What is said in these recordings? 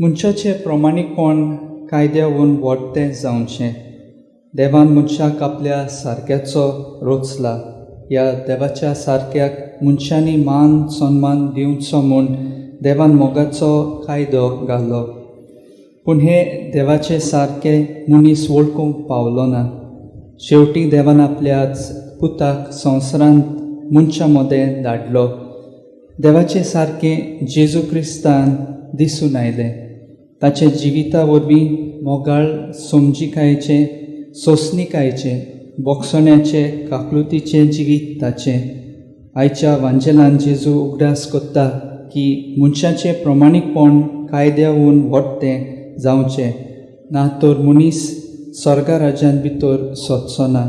मनशाचें प्रमाणीकपण कायद्यावून व्हडतें जावचें. देवान मनशाक आपल्या सारक्याचो रोचला. ह्या देवाच्या सारक्याक मनशांनी मान सन्मान दिवचो म्हूण देवान मोगाचो कायदो घालो. पूण हे देवाचे सारके मनीस वळखूंक पावलो ना. शेवटी देवान आपल्याच पुताक संवसारांत मनशां मदें धाडलो. देवाचे सारकें जेजू क्रिस्तान दिसून आयलें. ताचे जिविता वरवीं मोगाळ समजिकायेचें, सोंसणिकायेचें, भोगसण्याचें, काकलुतीचें जिवीत ताचें. आयच्या वांजेलान जेजू उगडास कोत्ता की मनशाचें प्रमाणीकपण कायद्यावून व्हडतें जावचें ना तर मनीस स्वर्गा राज्यांत भितर सोदचो ना.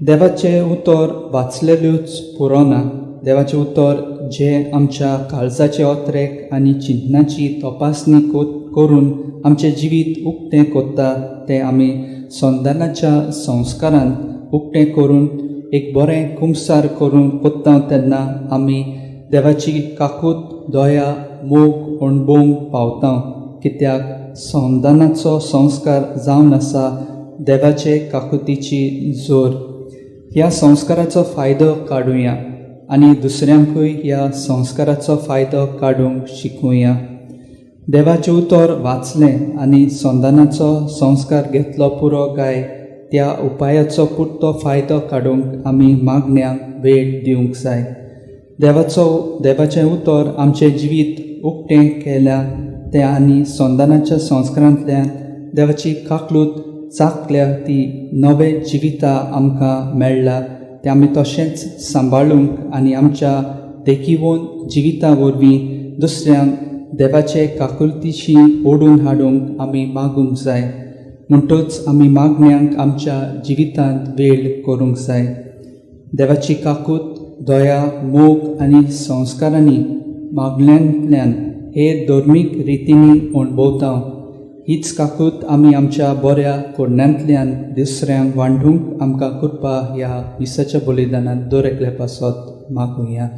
देवाचें उतर वाचलेल्योच पुरो ना. देवाचें उतर जें आमच्या काळजाचे ओतरेक आनी चिंतनाची तपासणी करून आमचें जिवीत उक्तें कोत्ता तें आमी संदानाच्या संस्कारान उक्तें करून एक बरें कुमसार करून कोत्ता तेन्ना आमी देवाची काकूत, दया, मोग अणभवूंक पावता. कित्याक संदानाचो संस्कार जावन आसा देवाचे काकुतीची जोर. ह्या संस्काराचो फायदो काडुया आनी दुसऱ्यांकूय ह्या संस्काराचो फायदो काडूंक शिकूया. देवाचें उतर वाचलें आनी संदानाचो संस्कार घेतलो पुरो काय त्या उपायाचो पुरतो फायदो काडूंक आमी मागण्यांक वेळ दिवंक जाय. देवाचें उतर आमचें जिवीत उक्तें केल्या तें आनी संदानाच्या संस्कारांतल्यान देवाची काकलूत चाकल्या ती नवें जिविता आमकां मेळ्ळा तें आमी तशेंच सांबाळूंक आनी आमच्या देखीवन जिविता वरवीं दुसऱ्यांक देवाचे काकुळतीशी ओडून हाडूंक आमी मागूंक जाय. म्हणटच आमी मागण्यांक आमच्या जिवितांत वेळ करूंक जाय. देवाची काकूत, दया, मोग आनी संस्कारांनी मागण्यांतल्यान हे धर्मीक रितींनी अणभवता. हीच काकूत आमी आमच्या बऱ्या कोरण्यांतल्यान दुसऱ्यांक वांटूंक आमकां कृपा ह्या मिसाच्या बलिदानांत दर एकल्या पासत मागुया.